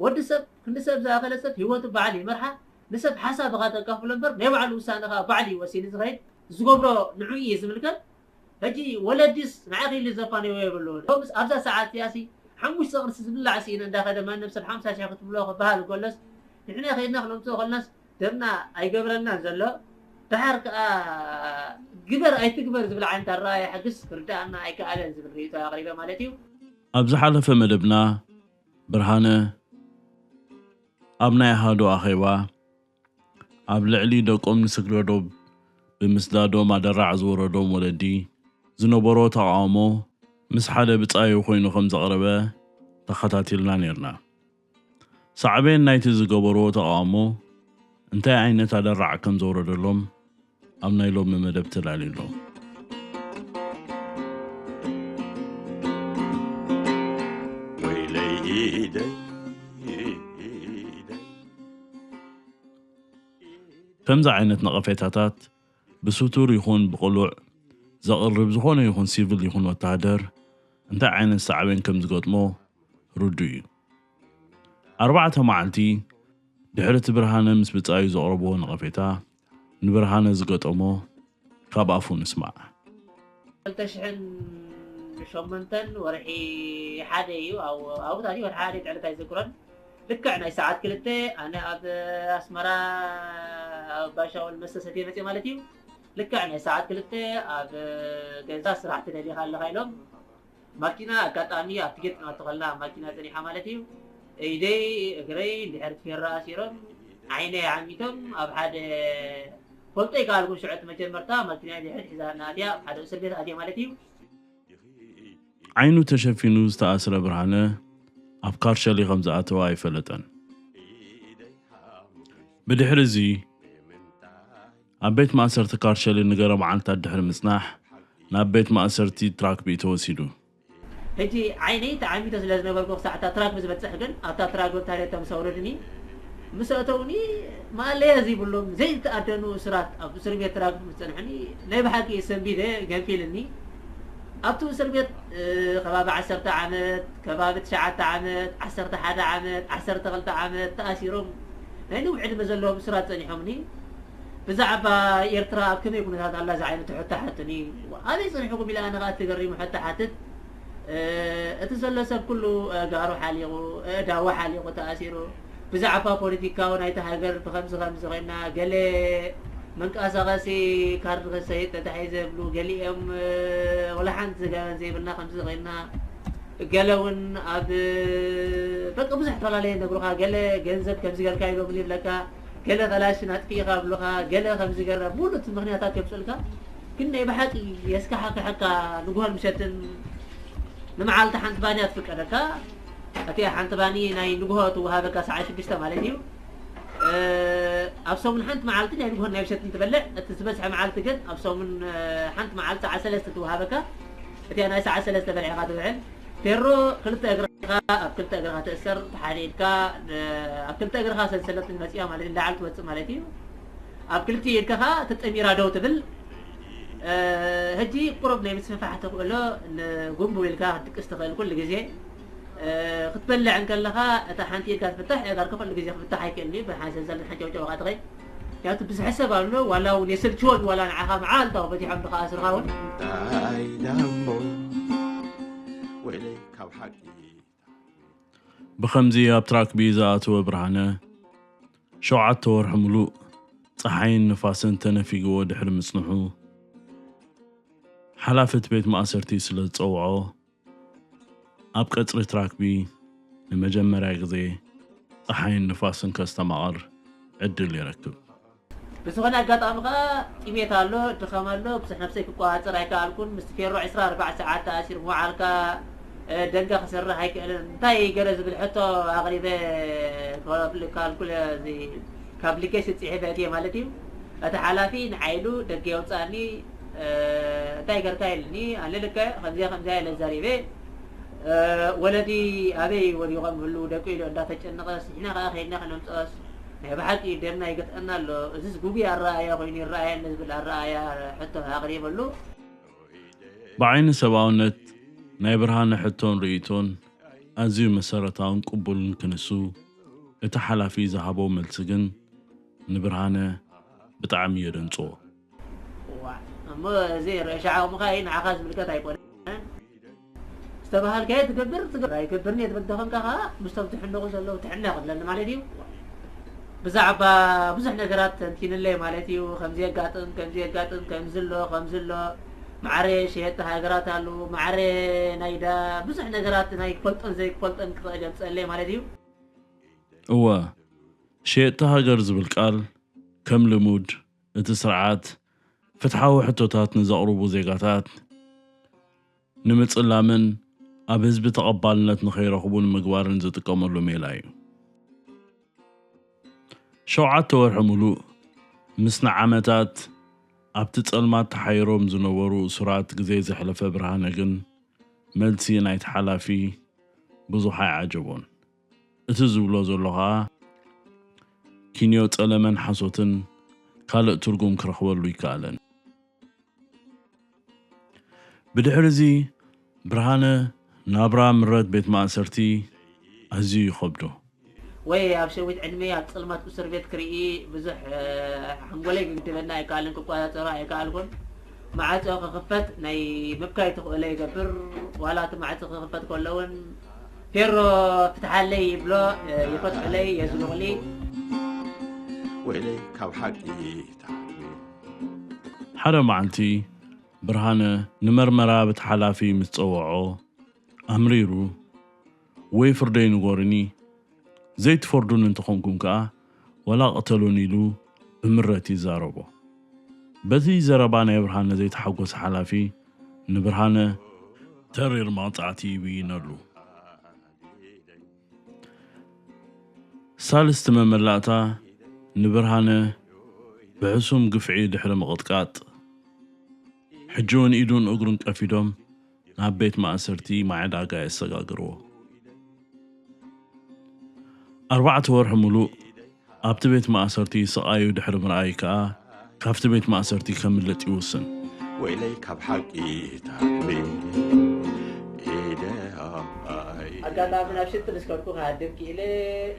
ወዲ ሰብ ክንዲ ሰብ ዝኣኸለ ሰብ ህይወቱ ባዕሉ ይመርሓ። ንሰብ ሓሳብኻ ተካፍሎ እምበር ናይ ባዕሉ ውሳነ ኸዓ ባዕሉ እዩ ወሲኑ ዝኸይድ። ዝገብሮ ንዑ እዩ ዝምልከት። ሕጂ ወለዲስ ንዓኺ ኢሉ ዘፋነይዎ የብሉን። ከምስ ኣብዛ ሰዓት እዚኣሲ ሓሙሽተ ቅርሲ ዝብላዕ ስኢነ እንዳኸደ ማንም ሰብ ሓምሳ ሽሕ ክትብሎ ክበሃል ከሎስ ንሕና ከይድና ክነምፅኦ ከለናስ ደምና ኣይገብረልናን ዘሎ። ደሓር ከኣ ግበር ኣይትግበር ዝብል ዓይነት ኣረኣእያ ሕግስ ክርድኣና ኣይከኣለን ዝብል ርእይቶ ኣቕሪበ ማለት እዩ። ኣብ ዝሓለፈ መደብና ብርሃነ ኣብ ናይ ኣሃዱ ኣኼባ ኣብ ልዕሊ ደቆም ንስግረ ዶብ ብምስዳዶም ኣደራዕ ዝወረዶም ወለዲ ዝነበሮ ተቓውሞ ምስ ሓደ ብጻዩ ኮይኑ ከም ዘቕረበ ተኸታቲልና ኔርና። ሳዕቤን ናይቲ ዝገበርዎ ተቓውሞ እንታይ ዓይነት ኣደራዕ ከም ዘውረደሎም ኣብ ናይ ሎሚ መደብ ተላልዩ ኣሎ። ወይለይ ኢደይ፣ ኢደይ። ከምዚ ዓይነት ነቐፌታታት ብስቱር ይኹን ብቕሉዕ ዘቕርብ ዝኾነ ይኹን ሲቪል ይኹን ወተሃደር እንታይ ዓይነት ሳዕቤን ከም ዝገጥሞ ርዱእ እዩ። ኣርባዕተ መዓልቲ ድሕሪ እቲ ብርሃነ ምስ ብጻዩ ዘቕረብዎ ነቐፌታ ንብርሃነ ዝገጠሞ ካብ ኣፉ ንስማዕ። ክልተ ሽሕን ሸሞንተን ወርሒ ሓደ እዩ። ኣብ ኣብታት እዩ ወርሒ ሓደ ዕለት ኣይዘክሮን። ልክዕ ናይ ሰዓት ክልተ ኣነ ኣብ ኣስመራ ኣብ ባሻውል መስተ ሰትየ መፅእ ማለት እዩ። ልክዕ ናይ ሰዓት ክልተ ኣብ ገዛ ስራሕ ትደሊኻ ኣለኻ ኢሎም ማኪና ኣጋጣሚ ኣብቲ ጌጥ ናተኸልና ማኪና ጸኒሓ ማለት እዩ። ኢደይ እግረይ እንድሕር ፌሮ ኣሲሮም ዓይነይ ዓሚቶም ኣብ ሓደ ፈልጦ ይከኣልኩም ሽዑ እቲ መጀመርታ ማኪና ድሕር ሒዛ እናኣትያ ኣብ ሓደ እስር ቤት ኣትየ ማለት እዩ። ዓይኑ ተሸፊኑ ዝተኣስረ ብርሃነ ኣብ ካርሸሊ ከም ዝኣተወ ኣይፈለጠን። ብድሕሪ እዚ ኣብ ቤት ማእሰርቲ ካርሸሊ ንገለ መዓልታት ድሕሪ ምጽናሕ ናብ ቤት ማእሰርቲ ትራክቢ ተወሲዱ። ሕጂ ዓይነይ ተዓሚተ ስለ ዝነበርኩ ክሳዕ እታ ትራክቢ ዝበጽሕ ግን ኣብታ ትራክቢ ታሬታ ምስ ኣውረድኒ ምስ ኣእተውኒ ማእለያ ዘይብሎም ዘይተኣደኑ እሱራት ኣብ እስር ቤት ትራክቢ ምስ ጸንሑኒ ናይ ብሓቂ ሰንቢደ ገንፊልኒ። ኣብቲ እስር ቤት ከባቢ ዓሰርተ ዓመት ከባቢ ትሽዓተ ዓመት ዓሰርተ ሓደ ዓመት ዓሰርተ ክልተ ዓመት ተኣሲሮም ናይ ነዊሕ ዕድመ ዘለዎም እሱራት ጸኒሖምኒ። ብዛዕባ ኤርትራ ኣብ ከመይ ኩነታት ኣላ ዝዓይነቱ ሕቶ ሓትኒ። ኣበይ ጸኒሕኩም ኢለ ኣነ ከኣ ተገሪሙ ሕቶ ሓትት። እቲ ዘሎ ሰብ ኩሉ ኣእጋሩ ሓሊቑ ኣእዳዉ ሓሊቑ ተኣሲሩ። ብዛዕባ ፖለቲካዊ ናይቲ ሃገር ብኸምዚ ኸምዚ ኮይና ገለ መንቀሳቐሲ ካርድ ክሰይጥ ተታሒዘ ይብሉ ገሊኦም ወላ ሓንቲ ገበን ዘይብልና ከምዚ ኮይና ገለ እውን ኣብ በቂ ብዙሕ ተፈላለየ ነግሩኻ ገለ ገንዘብ ከምዚ ጌርካ ኢሎም ይብለካ ገለ ኸላሽን ኣጥፊእኻ ብሉኻ ገለ ከምዚ ገረ ሙሉእ እቲ ምኽንያታት የምፅልካ ግን ናይ ብሓቂ የስካሕክሐካ ንግሆን ምሸትን ንመዓልቲ ሓንቲ ባንያ ትፍቀደካ እቲኣ ሓንቲ ባኒ ናይ ንግሆ ትወሃበካ ሰዓት ሽዱሽተ ማለት እዩ ኣብ ሰሙን ሓንቲ መዓልቲ ናይ ንግሆን ናይ ምሸትን ትበልዕ እቲ ዝበዝሐ መዓልቲ ግን ኣብ ሰሙን ሓንቲ መዓልቲ ሰዓት ሰለስተ ትወሃበካ እቲኣ ናይ ሰዓት ሰለስተ በልዕኻ ትውዕል ፌሮ ክልተ እግርኻ ኣብ ክልተ እግርኻ ትእሰር ብሓደ ኢድካ ኣብ ክልተ እግርኻ ሰንሰለት መፅያ ማለት ንላዕሊ ትወፅእ ማለት እዩ ኣብ ክልቲኡ ኢድካ ከዓ ተጠሚራ ደው ትብል ሕጂ ቁሩብ ናይ ምስፍፋሕ ተኽእሎ ንጉምቡ ኢልካ ክትድቅስ ትኽእል ኩሉ ግዜ ክትበልዕ እንከለኻ እታ ሓንቲ ኢድካ ትፍታሕ ኣእጋርካ ኩሉ ግዜ ክፍታሕ ኣይክእልን እዩ ብሓንሰንሰል ሓንጨውጨው ካ ትኸይድ ምክንያቱ ብዙሕ ሰብ ኣሎ ዋላ እውን የሰልችዎን ዋላ ንዓኻ መዓልታዊ በቲሖም ብኻ ኣስርኻ እውን እንታይ ዳሞ ወይለይ ካብ ሓቂ ብኸምዚ ኣብ ትራክቢ ዝኣተወ ብርሃነ ሸውዓተ ወርሒ ምሉእ ጸሓይን ንፋስን ተነፊግዎ ድሕሪ ምጽንሑ፣ ሓላፊ እቲ ቤት ማእሰርቲ ስለ ዝጸውዖ፣ ኣብ ቀጽሪ ትራክቢ ንመጀመርያ ግዜ ጸሓይን ንፋስን ከስተማቕር ዕድል ይረክብ። ብዝኾነ ኣጋጣሚ ከኣ ጥሜት ኣሎ፣ ድኻም ኣሎ፣ ብዙሕ ነብሰይ ክቆጻጸር ኣይከኣልኩን። ምስቲ ፌሮ ዕስራ ኣርባዕተ ሰዓት ተኣሲሩ ምውዓል ከኣ ደንጋ ክሰርሕ ኣይክእልን። እንታይ ገለ ዝብል ሕቶ ኣቕሪበ ክብለካ ኣልኩ፣ እዚ ካብ ኣፕሊኬሽን ጽሒፈ እትየ ማለት እዩ። እቲ ሓላፊ ንዓይ ኢሉ ደገ የውጽኣኒ፣ እንታይ ገርካ ኢልኒ፣ ኣነ ልክዕ ከምዚኣ ከምዚኣ ኢለ ዘሪበ። ወለዲ ኣበይ ወዲቖም ህልው ደቂ ኢሉ እንዳተጨነቐስ ንሕና ከኣ ከይድና ከነምጽኦስ ናይ ብሓቂ ደምና ይገትኣና ኣሎ። እዚስ ግጉይ ኣረኣእያ ኮይኑ ይረኣየኒ ዝብል ኣረኣእያ ሕቶ ኣቕሪበሉ። ብዓይኒ ሰብኣውነት ናይ ብርሃነ ሕቶን ርእይቶን ኣዝዩ መሰረታውን ቅቡልን ክንሱ እቲ ሓላፊ ዝሃቦ መልሲ ግን ንብርሃነ ብጣዕሚ የደንጽዎ። እሞ እዚ ርእሻ ዓቕምኻ እዩ ንዓኻ ዝምልከት ኣይኮነን ዝተባሃልካዮ ትገብር ትገብር ኣይገብርን እየ ትብል ተኾንካ ከዓ ምስቶም ትሕነቑ ዘለዉ ትሕነቕ ኣለኒ ማለት እዩ። ብዛዕባ ብዙሕ ነገራት ተንቲንለይ ማለት እዩ። ከምዚ የጋጥም ከምዚ የጋጥም ከምዚ ኣሎ ከምዚ ኣሎ ማዕረ ሸየጥቲ ሃገራት ኣሉ ማዕረ ናይ ዳ ብዙሕ ነገራት ናይ ክፈልጦን ዘይክፈልጦን ክኽእል የምፀለይ ማለት እዩ። እወ፣ ሸየጥቲ ሃገር ዝብል ቃል ከም ልሙድ እቲ ስርዓት ፍትሓዊ ሕቶታት ንዘቕርቡ ዜጋታት ንምጽላምን ኣብ ህዝቢ ተቐባልነት ንኸይረኽቡ ንምግባርን ዝጥቀመሉ ሜላ እዩ። ሸውዓተ ወርሒ ሙሉእ ምስ ንዓመታት ኣብቲ ጸልማት ተሓይሮም ዝነበሩ እሱራት ግዜ ዘሕለፈ ብርሃነ ግን መልሲ ናይቲ ሓላፊ ብዙሕ ኣይዓጀቦን። እቲ ዝብሎ ዘሎ ኸኣ ኪንዮ ጸለመን ሓሶትን ካልእ ትርጉም ክረኽበሉ ይከኣለን። ብድሕሪ እዚ ብርሃነ ናብራ ምረት ቤት ማእሰርቲ ኣዝዩ ይኸብዶ። ወይ ኣብ ሸዊት ዕድመ ኣብ ጸልማት እስር ቤት ክርኢ ብዙሕ ሓንጎለይ ክግድበና ኣይከኣልን ክቆጻጸሮ ኣይከኣልኩን። ማዕጾ ክኽፈት ናይ ምብካይ ተኽእሎ ይገብር። ዋላ እቲ ማዕጾ ክኽፈት ከሎ እውን ፌሮ ፍትሓለይ ይብሎ ይፈትሑለይ የዝንቑሊ። ወይለይ ካብ ሓቂ ተሓርሚ ሓደ መዓልቲ ብርሃነ ንመርመራ ብቲ ሓላፊ ምስ ጸውዖ ኣምሪሩ ወይ ፍርደይ ንገሩኒ ዘይትፈርዱኒ እንተኾንኩም ከኣ ዋላ ቅተሉኒ ኢሉ ብምረት ይዛረቦ። በዚ ዘረባ ናይ ብርሃነ ዘይተሓጎሰ ሓላፊ ንብርሃነ ተሪር መቕጻዕቲ ይብይነሉ። ሳልስቲ መመላእታ ንብርሃነ ብሕሱም ግፍዒ ድሕሪ ምቕጥቃጥ ሕጂ እውን ኢዱን እግሩን ቀፊዶም ናብ ቤት ማእሰርቲ ማዕዳጋ የሰጋግርዎ። ኣርባዕተ ወርሒ ሙሉእ ኣብቲ ቤት ማእሰርቲ ስቓዩ ድሕሪ ምርኣይ ከኣ ካብቲ ቤት ማእሰርቲ ከምልጥ ይውስን። ወይለይ ካብ ሓቂ ታቢ ኢደ ኣባይ ኣጋጣሚ ናብ ሽንቲ ምስ ከድኩ ክሃድም ክኢለ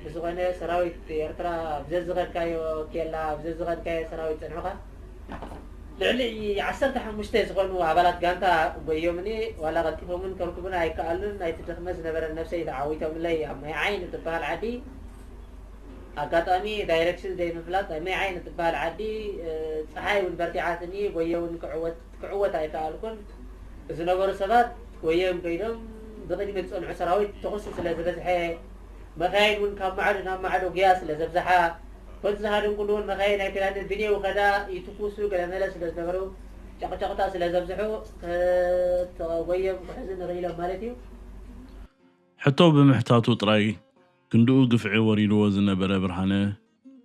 ብዝኾነ ሰራዊት ኤርትራ ብዘዝኸድካዮ ኬላ ብዘዝኸድካዮ ሰራዊት ጸንሑኻ ልዕሊ ዓሰርተ ሓሙሽተ ዝኾኑ ኣባላት ጋንታ ጎዮምኒ ዋላ ቀልጢፎምን ከርኩብን ኣይከኣሉን ናይቲ ድኽመት ዝነበረ ነብሰይ ተዓዊቶምለይ ኣብ ማይ ዓይኒ ትበሃል ዓዲ ኣጋጣሚ ዳይረክሽን ዘይምፍላጥ ኣብ ማይ ዓይኒ ትበሃል ዓዲ ፀሓይ እውን በርቲዓትኒ ጎየ እውን ክዕወት ኣይከኣልኩን ዝነበሩ ሰባት ጎዮም ከይዶም ብቕድሚ ዝፀንሑ ሰራዊት ተኹሲ ስለ ዝበዝሐ መኻይን እውን ካብ ማዕዶ ናብ ማዕዶ ጉያ ስለ ዘብዝሓ በቲ ዝሃደምኩሉ እውን መኻይን ኣይክዳንን ብኔው ከዳ ይትኩሱ ገለመለ ስለ ዝነበሩ ጨቕጨቕታ ስለ ዘብዝሑ ተጎዮም ክሕዙ ንኽኢሎም ማለት እዩ። ሕቶ ብምሕታቱ ጥራይ ክንድኡ ግፍዒ ወሪድዎ ዝነበረ ብርሃነ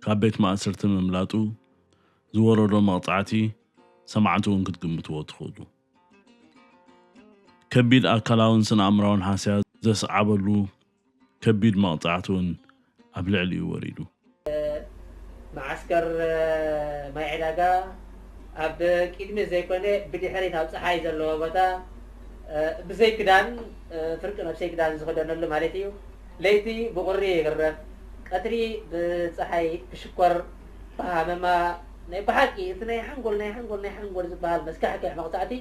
ካብ ቤት ማእሰርቲ ምምላጡ ዝወረዶ መቕጻዕቲ ሰማዕቲ እውን ክትግምትዎ ትኽእሉ። ከቢድ ኣካላውን ስነ ኣእምራውን ሃስያ ዘስዓበሉ ከቢድ መቕጻዕቲ እውን ኣብ ልዕሊኡ ወሪዱ። መዓስከር ማይ ዕዳጋ ኣብ ቅድሚ ዘይኮነ ብድሕሪት ኣብ ፀሓይ ዘለዎ ቦታ ብዘይ ክዳን ፍርቂ ነብሰይ ክዳን ዝኽደነሉ ማለት እዩ። ለይቲ ብቁሪ ይግረፍ፣ ቀትሪ ብፀሓይ ክሽኮር፣ ብሃመማ ናይ ብሓቂ እቲ ናይ ሓንጎል ናይ ሓንጎል ናይ ሓንጎል ዝበሃል መስካሕክሕ መቕፃዕቲ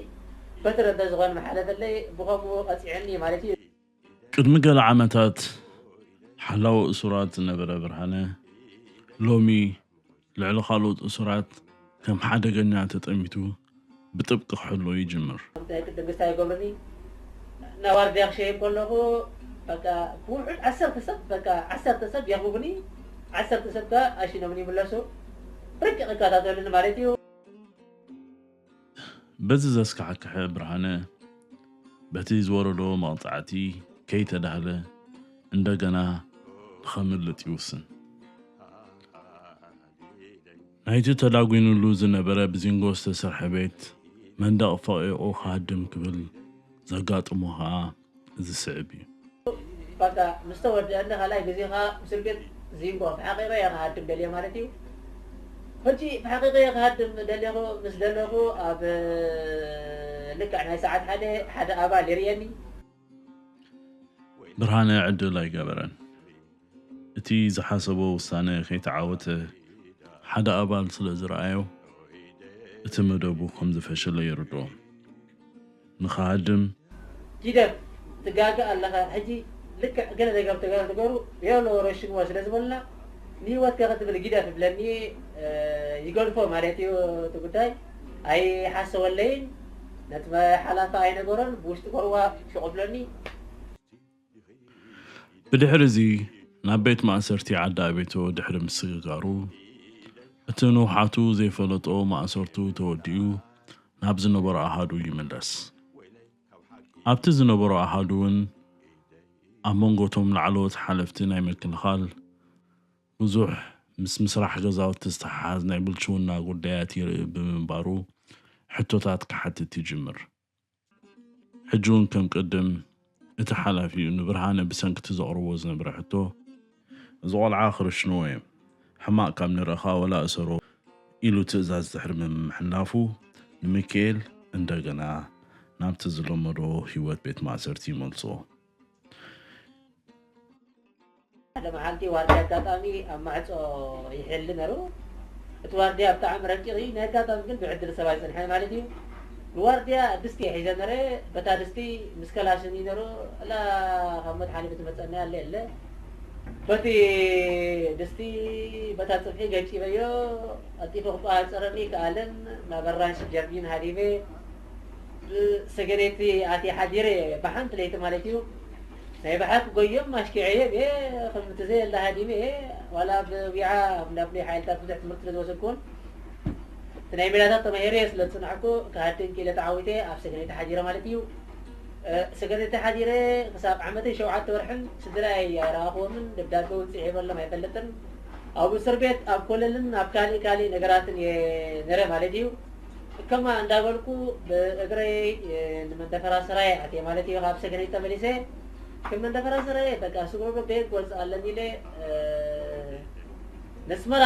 በቲ ረደ ዝኾን መሓለፈለይ ብኸምኡ ቀፂዐኒ ማለት እዩ። ቅድሚ ገለ ዓመታት ሓላዊ እሱራት ዝነበረ ብርሃነ ሎሚ ልዕሊ ካልኦት እሱራት ከም ሓደገኛ ተጠሚቱ ብጥብቂ ክሕሎ ይጅምር። እንታይ ቅድም ግስታ ይገብርኒ ናዋርድያ ክሸይን ከለኹ በቃ ብውሑድ ዓሰርተ ሰብ በቃ ዓሰርተ ሰብ የኽብቡኒ ዓሰርተ ሰብ ከ ኣሽኖምኒ ይምለሱ ርቂ ክከታተሉኒ ማለት እዩ። በዚ ዘስካሕክሐ ብርሃነ በቲ ዝወረዶ መቕጻዕቲ ከይተዳህለ እንደገና ንኸምልጥ ይውስን። ናይቲ ተዳጒኑሉ ዝነበረ ብዚንጎ ዝተሰርሐ ቤት መንደቕ ፈቒቑ ክሃድም ክብል ዘጋጥሞ ኸኣ እዚ ስዕብ እዩ። በቃ ምስ ተወደአኒ ካልኣይ ግዜ ኸዓ ምስል ቤት ዚንጎ ብሓቂቐ እየ ክሃድም ደልየ ማለት እዩ። ሕጂ ብሓቂቐ እየ ክሃድም ደሊኹ ምስ ደለኹ ኣብ ልክዕ ናይ ሰዓት ሓደ ሓደ ኣባል ይርእየኒ። ብርሃነ ዕድል ኣይገበረን። እቲ ዝሓሰቦ ውሳነ ከይተዓወተ ሓደ ኣባል ስለ ዝረኣዮ፣ እቲ መደቡ ከም ዝፈሸለ የርድኦ። ንኽሃድም ጊደፍ ትጋገ ኣለኻ። ሕጂ ልክዕ ገለ ነገር ተገ- ተገሩ የሎ ረሽንዎ ስለ ዝበልና ንህይወትከ ክትብል ጊደፍ ይብለኒ። ይገድፎ ማለት እዩ። እቲ ጉዳይ ኣይሓሰበለይን። ነቲ ሓላፋ ኣይነገሮን። ብውሽጢ ቆርዋ ሽቁ ብለኒ። ብድሕሪ እዚ ናብ ቤት ማእሰርቲ ዓዲ ኣቤቶ ድሕሪ ምስግጋሩ፣ እቲ ንውሓቱ ዘይፈለጦ ማእሰርቱ ተወዲኡ ናብ ዝነበሮ ኣሃዱ ይምለስ። ኣብቲ ዝነበሮ ኣሃዱ እውን ኣብ መንጎቶም ላዕለዎት ሓለፍቲ ናይ ምክልኻል ብዙሕ ምስ ምስራሕ ገዛውቲ ዝተሓሓዝ ናይ ብልሽውና ጉዳያት ይርኢ ብምንባሩ ሕቶታት ክሓትት ይጅምር። ሕጂ እውን ከም ቅድም እቲ ሓላፊኡ ንብርሃነ ብሰንኪ እቲ ዘቕርቦ ዝነበረ ሕቶ፣ "እዚ ቆልዓ ክርሽንዎ እዮም፣ ሕማቕ ካብ ንረእኻ ወላ እሰሮ" ኢሉ ትእዛዝ ድሕሪ ምምሕላፉ፣ ንሚካኤል እንደገና ናብቲ ዝለመዶ ህይወት ቤት ማእሰርቲ ይመልሶ። ሓደ መዓልቲ ዋርድያ ኣጋጣሚ ኣብ ማዕጾ ይሕል ነሩ። እቲ ዋርድያ ብጣዕሚ ረቂቕ እዩ። ናይ ኣጋጣሚ ግን ብዕድል ሰብኣይ ጽንሐ ማለት እዩ። ንዋርድያ ድስቲ ሒዘ ነረ። በታ ድስቲ ምስ ከላሽን እዩ ነሩ። እላ ካብ ሞት ሓሊፉ ትመጸና ያለ የለ። በቲ ድስቲ በታ ጽብሒ ገንጪበዮ። ቀልጢፈ ክቆጻጸረኒ ከኣለን። ናብ ኣራንሺ ጀርዲን ሃዲመ ብሰገነይቲ ኣቲ ሓዲረ። ብሓንቲ ለይቲ ማለት እዩ። ናይ ብሓቂ ጎዮም ኣሽኪዐየ እየ። ከምቲ ዘየለ ሃዲመ እየ። ዋላ ብዊዓ ናብ ናይ ሓይልታት ብዙሕ ትምህርቲ ስለ ዝወሰድኩን እቲ ናይ ሜዳታት ተማሂረ ስለ ዝጽናሕኩ ክሃድም ክኢለ ተዓዊተ ኣብ ሰገነይቲ ሓዲረ ማለት እዩ። ሰገነይቲ ሓዲረ ክሳብ ዓመትን ሸውዓተ ወርሕን ስድራይ ኣይረኣኽዎምን። ደብዳቤ እውን ጽሒፈሎም ኣይፈልጥን። ኣብ እስር ቤት ኣብ ኮለልን ኣብ ካሊእ ካሊእ ነገራትን እየ ነረ ማለት እዩ። ከማ እንዳበልኩ ብእግረይ ንመንደፈራ ሰራየ ኣትየ ማለት እዩ። ካብ ሰገነይቲ ተመሊሰ ከም መንደፈራ ሰራየ በቃ ስጉሮ ቤት ወልፅ ኣለኒ ኢለ ነስመራ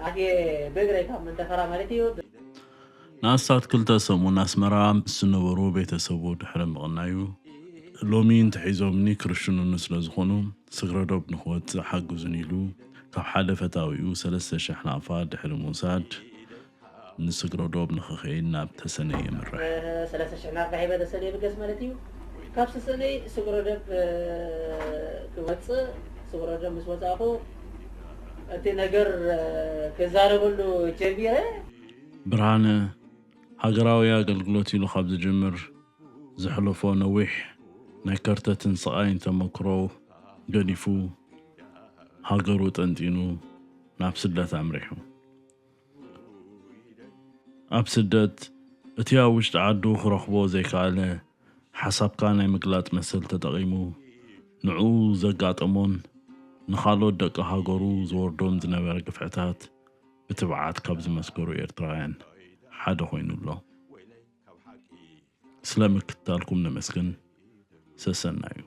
ኣትየ ብእግረይ ካብ መንደፈራ ማለት እዩ። ንኣስታት ክልተ ሰሙን ኣስመራ ምስ ዝነበሩ ቤተሰቡ ድሕሪ ምቕናዩ፣ ሎሚ እንተሒዞምኒ ክርሽኑኒ ስለ ዝኾኑ ስግረዶብ ንኽወጽእ ሓግዙን ኢሉ ካብ ሓደ ፈታዊኡ ሰለስተ ሽሕ ናቕፋ ድሕሪ ምውሳድ ንስግረዶብ ንኽኸይድ ናብ ተሰነይ የምርሕ። ሰለስተ ሽሕ ናቕፋ ሂበ ተሰነይ ብገስ ማለት እዩ። ካብ ሰሰነይ ስግረዶብ ክወጽእ ስግረዶብ ምስ ወጻእኹ እቲ ነገር ክዛረበሉ ጀሚረ። ብርሃነ ሃገራዊ ኣገልግሎት ኢሉ ካብ ዝጅምር ዘሕለፎ ነዊሕ ናይ ከርተትን ስቓይን ተመክሮ ገዲፉ ሃገሩ ጠንጢኑ ናብ ስደት ኣምሪሑ። ኣብ ስደት እቲ ኣብ ውሽጢ ዓዱ ክረኽቦ ዘይከኣለ ሓሳብካ ናይ ምግላጽ መሰል ተጠቒሙ ንዕኡ ዘጋጠሞን ንኻልኦት ደቂ ሃገሩ ዝወርዶም ዝነበረ ግፍዕታት ብትብዓት ካብ ዝመስከሩ ኤርትራውያን ሓደ ኮይኑ ኣሎ። ስለ ምክትታልኩም ነመስግን። ሰሰናዩ።